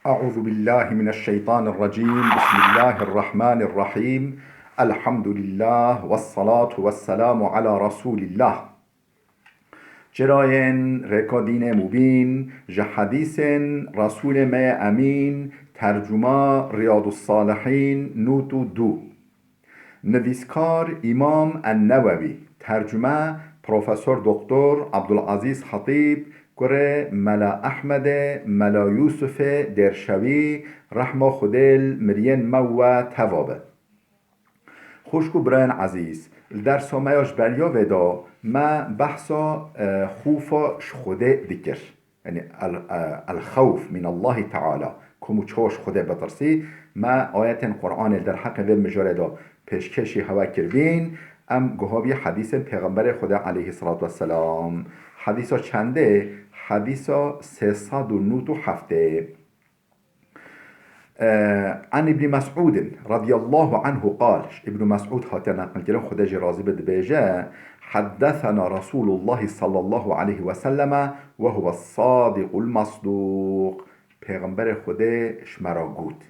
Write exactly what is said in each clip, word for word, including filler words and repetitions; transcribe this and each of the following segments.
أعوذ بالله من الشيطان الرجيم. بسم الله الرحمن الرحيم. الحمد لله والصلاة والسلام على رسول الله. Çirayên rêka dînê mubîn, ji hedîsên Resûlê me yê Emîn, tercuma Riyadus Salihîn, nût û du. Nivîskar Îmam En-Newewî, tercume Profesor Doktor Abdulazîz Hatîb, kurê Mela Ehmedê, Mela Yûsifê Dêrşewî, rehma Xwedê li miriyên me û we teva be. Xwişk û birayên ezîz, li dersa me ya ji beriya vê de me behsa, e, xûfa ji Xwedê dikir. Yanî el, e, el-xewf min Allahî Teala. Ku me çawa ji Xwedê bitirsî, me ayetên Qur'anê li derheqê vê mijarê de pêşkêşî hewe kiribîn, em guha bî hedîsên Pêxemberê Xwedê aleyhisselatu vesselam. Hedîsa çendê? Hedîsa sê sed û nod û heftê. E, An Îbnî Mes'ûdin radiyallahu anhu qal, ji Îbnî Mes'ûd hate neqilkirin, Xwedê jê razî be, dibêje, Heddesena Resûlullahî sallallahu aleyhi ve selleme ve huve sadiqul masdûq. Pêxemberê Xwedê ji me re got.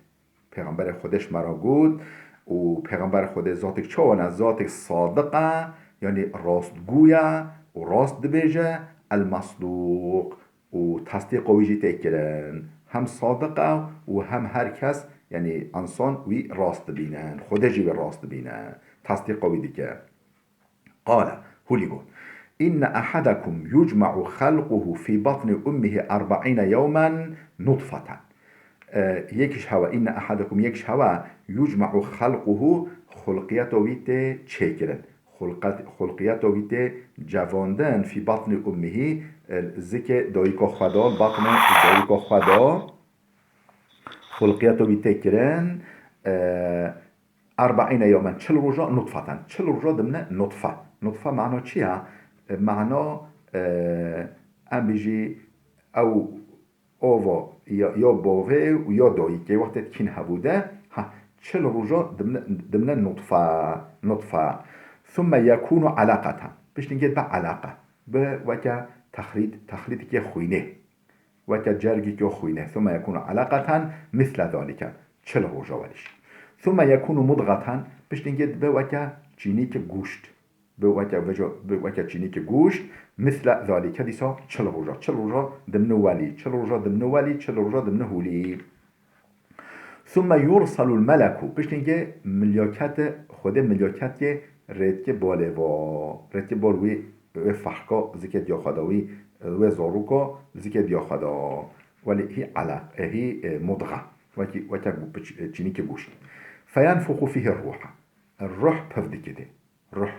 Pêxemberê Xwedê ji me re got û Pêxemberê Xwedê zatek çawa ne? Zatek sadiq e, yanî rastgû ye û rast dibêje, el-masdûq. Û tasdîqa wî jî tê kirin. Hem sadiq e û hem her kes, yanî însan wî rast dibînin. Xwedê jî wî rast dibîne. Tasdîqa wî dike. Qale, hûlî got, Inne ehedekum yucma'u xelquhu fî batni ummihi erbe'îne yewmen nutfeten. E, yek ji hewe, inne ehedekum, yek ji hewe, yucma'u xelquhu, xulqiyeta wî tê çêkirin. Xulqet-, xulqiyeta wî tê cevandin, fî batni ummihî, e, zikê dayika xwe de, batnê dayika xwe de, xulqiyeta wî tê kirin, e, erbe'îne yewmen, çil roja, nutfeten, çil roja dimine nutfe. Nutfe mana çi ya? E, mana, e, em bijî ew ova ya, ya bavê û ya dayikê wextê dikîn hebû de, ha, çil roja dimne, dimne nutfe, nutfe. Thumme yekûnu eleqeten. Piştî gê be eleqe. Be weke texlît, texlîtikê xwînê. Weke cergîkê xwînê. Thumme yekûnu eleqeten misle zalike. Çil roja welîş. Thumme yekûnu mudgeten. Piştî gê dibe weke çînîkê goşt. Bi weke veco, bi weke çînîkê goşt, misle zalike dîsa çil roja. Çil roja dimnu welî, çil roja dimnu welî, çil roja dimnu hûlî. Thumme yursalul meleku. Piştî gê milyakete, Xwedê milyaketê rêdike balê va. Rêdike bal wî, wê fehka zikê diya xwe da wî, wê zaroka zikê diya xwe da. Welî hî elaq, e, hî, e, mudga. Wekî, weke gu-, piç-, e, çînîkê goşt. Feyenfuxu fîhî ruha. Ruh piv dike dê. Ruh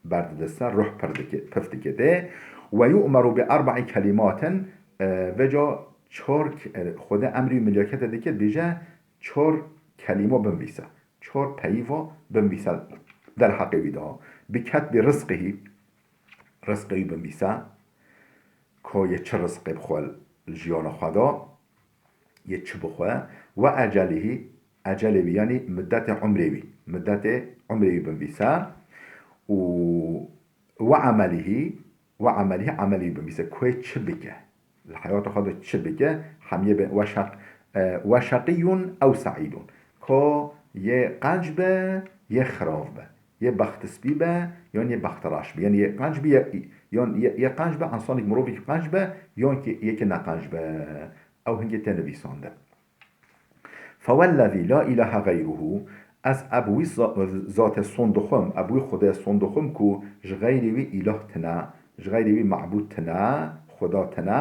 berdidiste, ruh pir dike, piv dike dê. Ve yu'meru bi erba'i kelimatin, e, veca çar k-, e, Xwedê emrî milyakete dike, dibêje çar kelîma binvîse. Çar peyva binvîse derheqê wî de. Bi ketbi rizqihî, rizqê wî binvîse. Ka yê çi rizqê bixwe li jiyana xwe de. Yê çi bixwe, we ecelihî, ecelê wî, yanî middetê umrê wî, middetê umrê wî binvîse û we emelihî, we emelihî, emelî wî binvîse, ku yê çi bike, li heyata xwe de çi bike, hemiyê be, we şeq-, e, we şeqîyun ew se'îdun, ka yê qenc be, yê xirav be, yê bextispî be, yan yê bextireş be, yanî yê qenc be, yê, yan yê, yê qenc be, însanîk mirovîk qenc be, yan ki yê ki neqenc be. Ew hingê tê nivîsandin. Fewellezî la îlahe xeyruhu, ez eb wî za-, zatê son dixwim, eb wî Xwedê son dixwim ku ji xeyrê wî îlah tine, ji xeyrê wî mebûd tine, Xweda tine,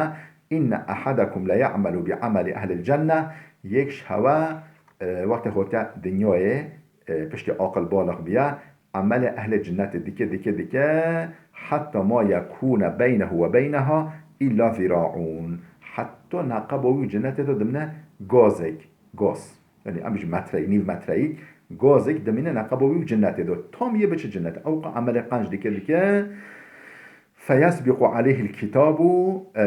inne ehedekum le ye'melu bi emeli ehlil cenne, yek ji hewe, e, wextê hote dinyayê, e, piştî aqil balix biya, emelê ehlê cinnetê dike, dike, dike, hetta ma yekûne beynehu ve beyneha îlla zîraûn. Hetta neqeba wî û cinnetê de dimine gazek, gaz. Yanî em ji metreyî, nîv metreyî gazek dimîne neqeba wî û cinnetê de. Tam yê biçe cinnetê. Ewqa emelê qenc dike, dike. Feyesbiqu aleyhil kitabu, e,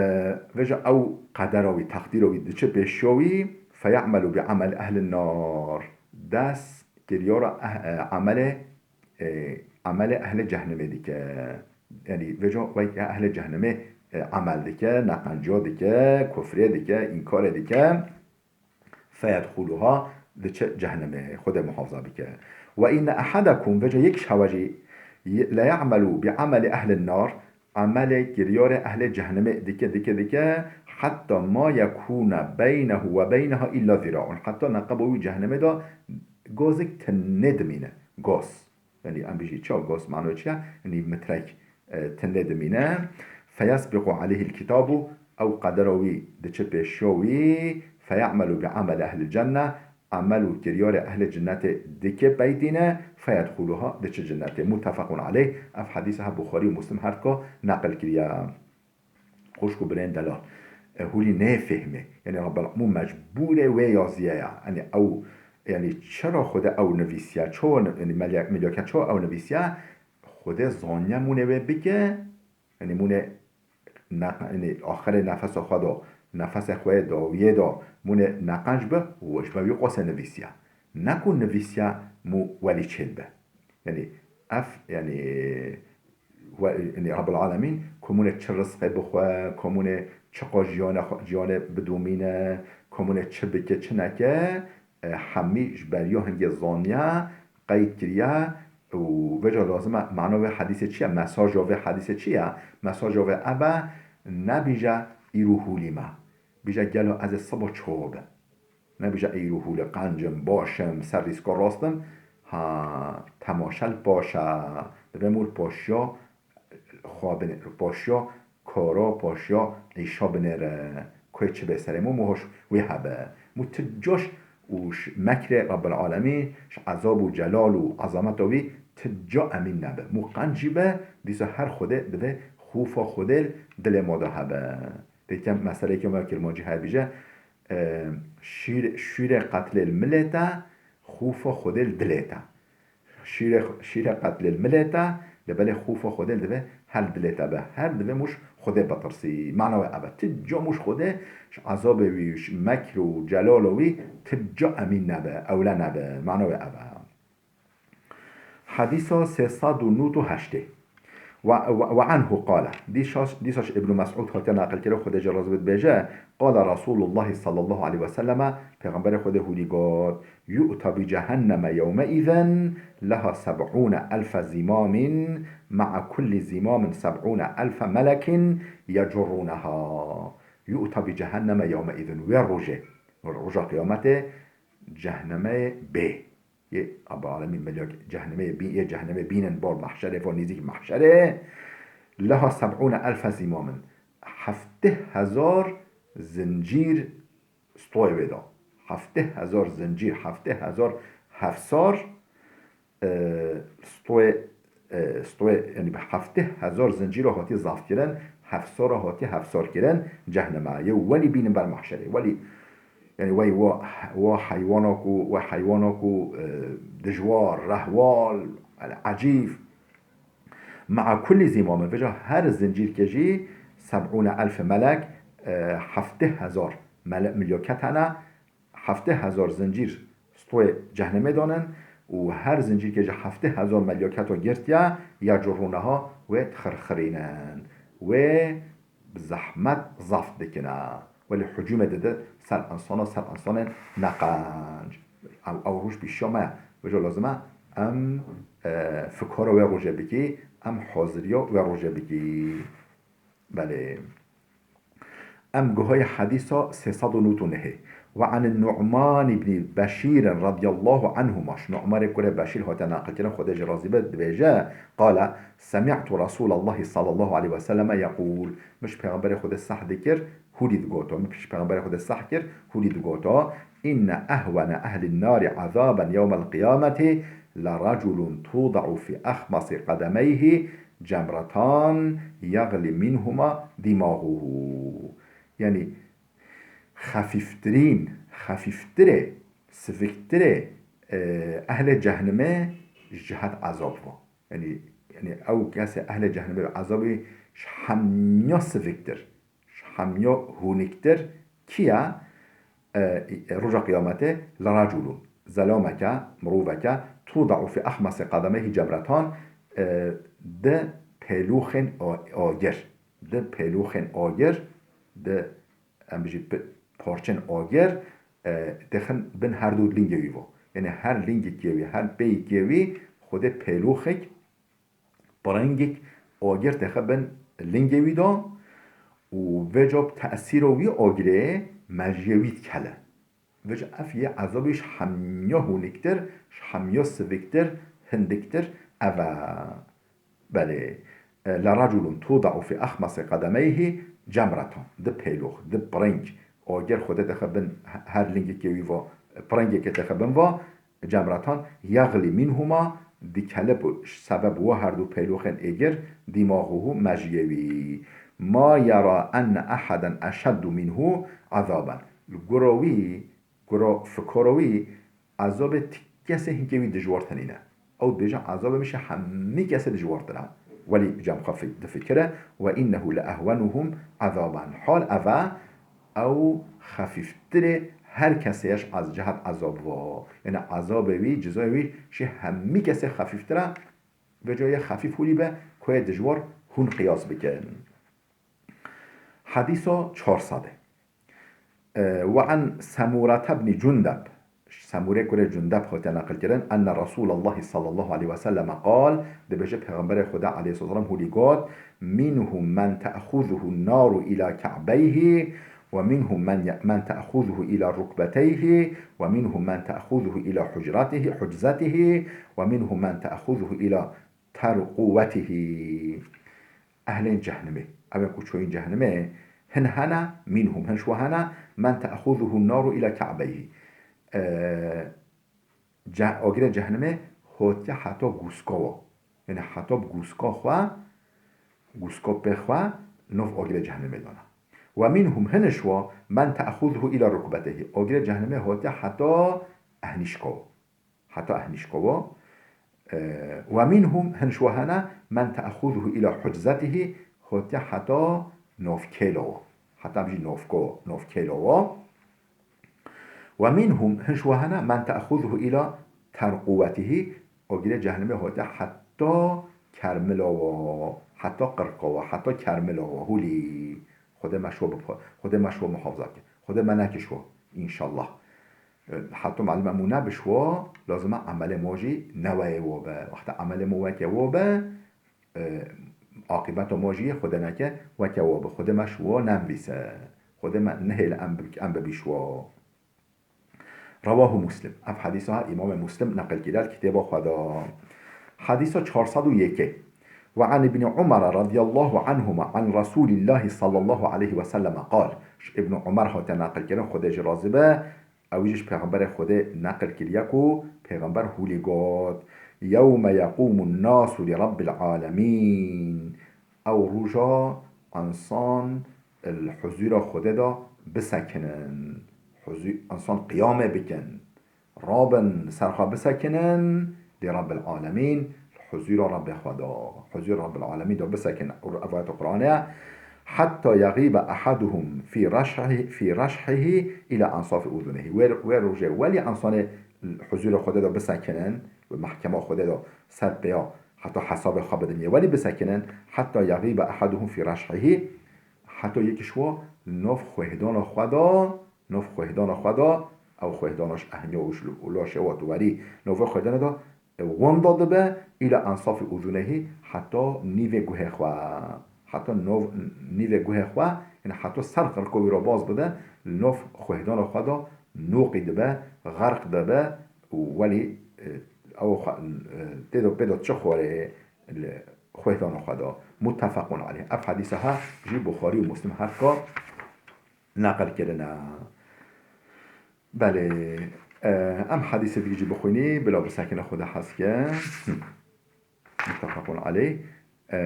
veja ew qedera wî, teqdîra wî diçe pêşiya wî, feyemelu bi emel ehlin nar. Dest kiryara eh-, e, emelê, e, emelê ehlê cehnemê dike. Yanî veca wek ehlê cehnemê, e, emel dike, neqenciya dike, kufrê dike, înkarê dike. feyedxuluha, diçe cehennemê, Xwedê muhafaza bike. Ve inne ehedekum, vêca yek ji hewe jî, y-, le ya'melu bi ameli ehlin nar, emelê kiryarê ehlê cehennemê dike, dike, dike, hetta ma yekune beynehu ve beyneha illa ziraun. Hetta neqeba wî cehennemê de gazek tinê dimîne. Gaz. Yanî em bijî çaw gaz mano çi ye? Yanî mitrek, e, tinê dimîne. Feyesbiqu aleyhil kitabu, ew qedera wî diçe pêşiya wî, feya'melu bi ameli ehlil cenne, emel û kiryarê ehlê cinnetê dike peytîne, feyedxuluha, diçe cinnetê. Muttefaqun aleyh, ev hedîse he Buxarî û Muslim her ka neqil kiriye. Xwişk û birên delal. E, hûlî nêfêhmê. Yanî Rabbel Alemûn mecbûrê wê yaziyê ya. Yanî ew, yanî çira Xwedê ew nivîsiya, çawa ni-, yanî melya-, milyoke çawa ew nivîsiya, Xwedê zaniye mûnê wê bike, yanî mûnê ne-, yanî axirê nefesa xwe de, nefesê xwe yê dawiyê de, mûnê neqenc bi û ji me wî qosê nivîsiya. Ne ku nivîsiya mû welî çêl be. Yanî ev, yanî we, yanî Rabbul Alemîn, ku mûnê çi rizqê bixwe, ku mûnê çiqa jiyana xwe, jiyanê bidomîne, ku mûnê çi bike, çi neke, e, hemî ji beriya hingê zaniya, qeyd kiriye û vêca lazim e, mana vê hedîsê çi ye? Mesaja vê hedîsê çi ye? Mesaja vê ev e, nebîje îro hûlî me. Bîje gelo ez ê siba çawa bim? Nebîje îro hûlî qenc im, baş im, ser rîska rast im. Ha, temaşe li paş e. Divê mû li paşiya xwe binêr, paşiya kara, paşiya îşa binêre. Ku yê çi bê serê mû, mû hoş wî hebe. Mû ti caş û ji mekrê Rabbel Alemîn, ji ezab û celal û ezameta wî ti ca emîn nebe. Mû qenc jî be, dîsa her Xwedê divê xûfa Xwedê li dilê ma de hebe. Pêkem meseleyeke me kirmancî hebîje, e, şîr-, şîrê qetlê li milê te, xûfa Xwedê li dilê te. Şîrê, şîrê qetlê li milê te, lê belê xûfa Xwedê li divê her dilê te be. Her divê mû ji Xwedê bitirsî. Mana wê ev e. Ti ca mû ji Xwedê, ji ezabê wî, ji mekr û celala wî, ti ca emîn nebe, ewle nebe. Mana wê ev e. Hedîsa sê sed û nod û heştê. Ve, ve, ve anhu qale. Dîsa, dîsa ji Îbnû Mesûd hatiye naqilkirin, Xwedê jê razî be, dibêje, qale Resûlullahî sallallahu aleyhi ve selleme, Pêxemberê Xwedê hûdî got, yu'ta bi cehenneme yewmeîzin leha seb'ûne elfe zîmamin, ma'a kulli zîmamin seb'ûne elfe melekin yecurrûneha. Yu'ta bi cehenneme yewmeîzin. Wê rojê, roja qiyametê, cehnemeyê bê. Yê Rabbul Alemîn, melek cehennemê bî-, yê cehennemê bînin, bor mehşerê, vo nêzîk mehşerê. Leha seb'ûne elfe zîmamin. Heftê hezar zincîr stoyê wê da. Heftê hezar zincîr, heftê hezar hefsar, e, stoyê, e, stoyê, yanî bi heftê hezar zincîra hatî zaf kirin, hefsara hatî hefsar kirin, cehennemê. Yê welî bînin ber mehşerê. Welî Yanî wey wa, wa heywana ku, wa heywana ku, e, dijwar, rehwal, el-, ecîf. Ma'a kulli zîmamin, vêca her zincîrkê jî seb'ûne elf melek, e, heftê hezar mele-, milyoket hene, heftê hezar zincîr stoyê cehnemê danin û her zincîrkê jî heftê hezar melyoketo girtiye, yecurrûneha, wê dixirxirînin. Wê bi zehmet zeft dikine. Welî hicûmê dide ser insana, ser insanên neqenc. Ew, ew roj pêşiya me ye. Vêca lazim e em, e, fikara wê rojê bikî, em haziriya wê rojê bikî. Belê. Em guhayê hedîsa sê sed û nod û nehê. Ve anin Nu'man ibnî Beşîrin radiyallahu anhuma. Ji Nu'marê kurê Beşîr hate naqilkirin, Xwedê jê razî be, dibêje, qale, Semi'tu Resûlallahî sallallahu aleyhi ve selleme yeqûl. Min ji Pêxemberê Xwedê seh dikir, hûdî digoto. Min ji Pêxemberê Xwedê seh kir, hûdî digoto. Înne ehwene ehlin nari ezaben yewmel qiyameti le reculun tûda'u fî ehmasi qedemeyhî cemretan yeğli minhuma dîmaguhu. Yanî xefîftirîn, xefîftirê, siviktirê, e, ehlê cehnimê ji cihet ezab ve. Yanî, yanî ew kesê ehlê cehennemê bi ezabê ji hemiya siviktir, ji hemiya hûniktir kî ye? E, e, roja qiyametê, le reculun, zelameke, miroveke, tûda'u fî ehmesê qedemeyhî cemretan, e, di pêlûxên a-, agir, di pêlûxên agir, di em bijî pi-, parçên agir, e, dixin bin her du lingê wî va. Yanî her lingekê wî, her pêyekê wî Xwedê pêloxek, piringek agir dixe bin lingê wî de û vêca tesîra wî agirê mejiyê wî dikele. Vêca ev yê ezabê ji hemiya hûniktir, ji hemiya siviktir, hindiktir ev e. Belê. E, لرجل توضع في أخمص قدميه جمرة. Di pêlox, di piring, agir Xwedê dixe bin her lingekê wî va, piringekê dixe bin va, جمرة يغلي منهما, dikele bi sebeb wa her du pêloxên êgir, دماغه, mejiyê wî. ما يرى أن أحدا أشد منه عذابا. Li gora wî, gora fikora wî, ezabê ti kesê hinkê wî dijwartir nîne. Ew dibêje, ezabê min ji hemî kesê dijwartir e. Welî cem xwe fi-, difikire, وإنه لأهونهم عذابا. Hal ev e, ew xefîftirê her kesê ye ji ez-, cihet ezab va. Yanî ezabê wî, cezayê wî ji hemî kesê xefîftir e. Vêca yê xefîf hûlî be, ku yê dijwar hûn qiyas bikin. Hedîsa çar sed e. E, وعن سمورة بن جندب. Semûrê kurê Cundeb hatiye neqilkirin, أن رسول الله صلى الله عليه وسلم قال, dibêje Pêxemberê Xweda aleyhisselam hûlî got, منهم من تأخذه النار إلى كعبيه، ومنهم من ي-، من تأخذه إلى ركبتيه، ومنهم من تأخذه إلى حجرته، حجزته، ومنهم من تأخذه إلى ترقوته. Ehlên cehnimê. Ew ê ku çûyîn cehnimê, hin hene, منهم, hin ji we hene, من تأخذه النار إلى كعبيه. E, ce-, agirê cehnimê hotiye heta gûska we. Yanî heta bi gûska xwe, gûska pê xwe, nav agirê cehnimê de ne. ومنهم, hin ji we, من تأخذه إلى ركبتيه. Agirê cehnimê hotiye heta ehnîşka we. Heta ehnîşka we. E, ومنهم, hin ji we hene, من تأخذه إلى حجزته, hotiye heta navkêla we. Heta em jî navka we, navkêla we. ومنهم, hin ji we hene, من تأخذه إلى ترقوته, agirê cehnimê hotiye heta kermila we, heta qirqa we, heta kermila we, hûlî. Xwedê me ji we bipar-, Xwedê me ji we muhafaza ke. Xwedê me neke ji we, înşallah. E, heta malum em û ne bi ji we, lazim e emelê me jî ne weyê we be. Wexta emelê me weke we be, e, aqîbeta me jî Xwedê neke weke we be. Xwedê me ji we nenivîse. Xwedê me nehêle em bi-, em bibî ji we. رواه مسلم. Ev hedîsa Îmamê Muslim neqil kiriye li kitêba xwe de. Hedîsa çar sed û yekê. وعن ابن عمر رضي الله عنهما عن رسول الله صلى الله عليه وسلم قال. Ji Ibn Umar hate neqil kirin, Xwedê jî razî be, ew jî ji Pêxemberê Xwedê neqil kiriye ku Pêxember hûlî got, يوم يقوم الناس لرب العالمين. Ew roja însan li huzûra Xwedê de bisekinin. Huzû-, însan qiyamê bikin. Rabin, ser xwe bisekinin, li Rabbil Alemîn, huzûra Rabbê xwe de, huzûra Rabbil Alemîn de bisekinin. Ev ayeta Qur'anê ye. حتى يغيب أحدهم في رشحه، في رشحه إلى أنصاف أذنيه. Wê, wê rojê welî însanê huzûra Xwedê de bisekinin, wê mehkema Xwedê de ser pêya heta hesabê xwe bidin yê welî bisekinin, حتى يغيب أحدهم في رشحه, heta yek ji we li nav xwêhdana xwe de, nav xwêhdana xwe de, ew xwêhdana ji ehniya û ji, û laşê we tu werî, nav xwêhdana de, e, wenda dibe, إلى أنصاف أذنيه, heta nîvê guhê xwe, heta nav, nîvê guhê xwe, yanî heta ser qirka wî re baz bide, li nav xwêhdana xwe de noqî dibe, xerq dibe, û welî, e, ew xwe, e, tê de pê de çi xwarê li xwêhdana xwe de. متفق عليه. Ev hedîsa ha jî Buxarî û Muslim her ka neqil kirine. Belê, e, em hedîsê dî jî bixwînî, bila bisekine Xwedê hez ke. متفق عليه. E,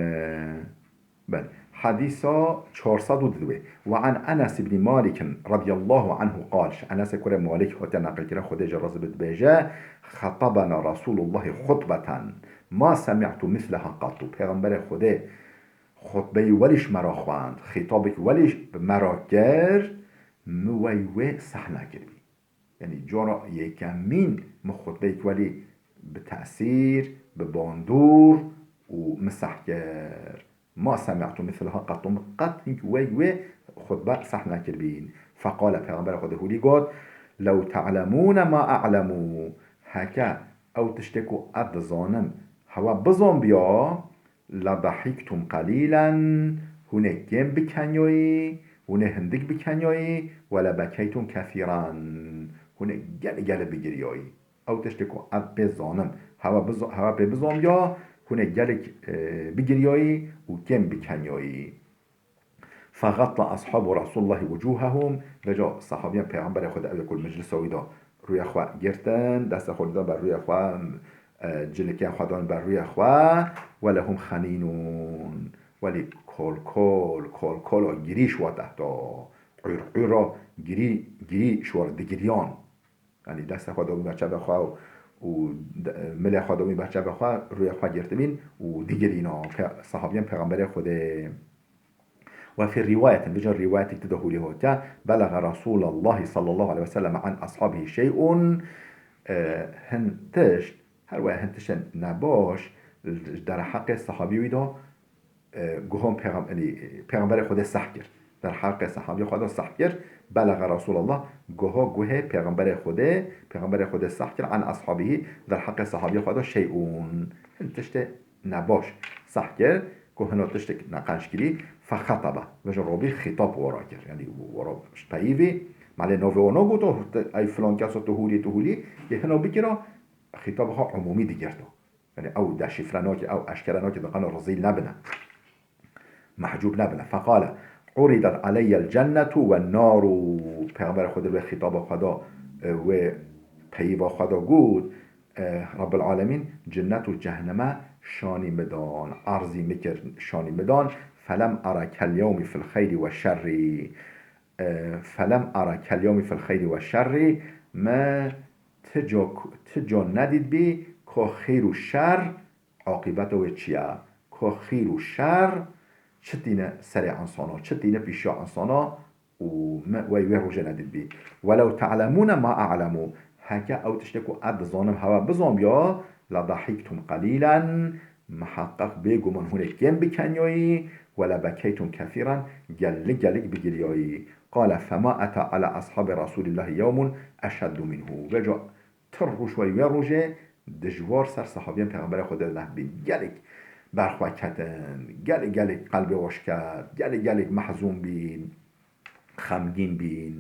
Belê. Hedîsa çar sed û dudwê. وعن أنس بن مالك رضي الله عنه قال. Ji Enesê kurê Malik hate neqil kirin, Xwedê jî razî be, dibêje, خطبنا رسول الله خطبة ما سمعت مثلها قط. Pêxemberê Xwedê xutbeyê welî ji me re xwend, xîtabek welî ji, bi me re kir, min wey wê seh nekiribî. Yanî cara yekemîn min xutbeyek welî bi tesîr, bi bandor û min seh kir. ما سمعت مثلها قط, min qet hîn wey wê xutbe seh nekiribîn. فقال, Pêxemberê Xwedê hûlî got, لو تعلمون ما أعلم. Heke ew tiştê ku ez dizanim, hewe bizanbiya, لضحكتم قليلا، hûn ê kêm bikeniyayî, hûn ê hindik bikeniyayî، ولبكيتم كثيرا، hûn ê gelê gelê bigiriyayî. Ew tiştê ku ez pê zanim, hewe biza-, hewe pê bizanbiya, hûn ê gelek, e, bigiriyayî û kêm bikeniyayî. فغطى أصحاب رسول الله وجوههم. Vêca sahabiyên Pêxemberê Xwedê, ew ê ku li meclisa wî de rûyê xwe girtin, destê xwe da ber rûyê xwe, e, cilikên xwe dan ber rûyê xwe. ولهم خنين. Welî kol kol, kol kol a girî ji we tehta. Ûr ûr a girî, girî ji we digiriyan. Yanî destê xwe da wî ber çavê xwe û, û de-, milê xwe da wî ber çavê xwe, rûyê xwe girtibîn û digirîna pe-, sahabiyên Pêxemberê Xwedê. وفي رواية، vêca rîwayetek di de hûlî hatiye، بلغ رسول الله صلى الله عليه وسلم عن أصحابه شيء، e, hin tişt, her wê hin tiştên nebaş ji derheqê sahabî wî de, e, guhon pêxem-, yanî, Pêxemberê Xwedê seh kir. Derheqê sahabî xwe de seh kir. بلغ رسول الله، guho guhê Pêxemberê Xwedê, Pêxemberê Xwedê seh kir، عن أصحابه، derheqê sahabî xwe de شيء. Hin tiştê nebaş seh kir, ku hino tiştek neqenc kirî، فخطب، vêca robî xîtab wara kir. Yanî wara ji peyî vî, malê navê wana got, ey filan keso tu hûlî, tu hûlî, yê hino bikira, xîtab xwe umûmî digirta. Yanî ew deşîfre nake, ew eşkere nake, diqana rezîl nebine. Mehcûb nebine. فقال: عرضت علي الجنة والنار. Pêxemberê Xwedê wê xîtaba xwe da, e, wê peyva xwe da got, e, Rabbil Alemîn cennet û ceheneme şanî min dan, erzî min kir, şanî min dan. فلم أر كاليوم في الخير والشر. E, فلم أر كاليوم في الخير والشر. Me ti ca, ti ca nedîtbî ka xêr û şer aqîbeta wê çi ye? Ka xêr û şer çi tîne serê insana, çi tîne pîşiya insana û me wey wê rojê nedîtbî. ولو تعلمون ما أعلم. Heke ew tiştê ku ez dizanim hewe bizanbiya، لضحكتم قليلا، miheqeq bêguman hûn ê kêm bikeniyayî، ولبكيتم كثيرا، gelek gelek bigiriyayî. قال: فما أتى على أصحاب رسول الله يوم أشد منه. Vêca ti roj wey wê rojê dijwar ser sahabiyên Pêxemberê Xwedê de nebîn. Gelek berxwe ketin, gelek, gelek qelbê wan şket, gelek, gelek mehzûn bîn, xemgîn bîn.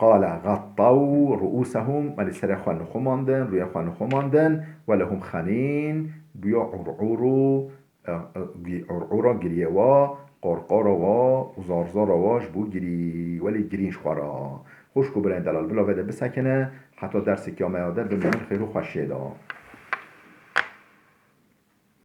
قال: غطوا رؤوسهم، welê serê xwe nixumandin, rûyê xwe nixumandin. ولهم خنين، bûya ûrûr û, e, e, gî-, ûrûra giriyê wa, qorqora wa û zarzora wa ji bo girî, welê girîn ji xwe re. Xwişk û birayên delal, bila vê de bisekine, heta dersekî ya me ya de bimînin xêr û xweşiyê de.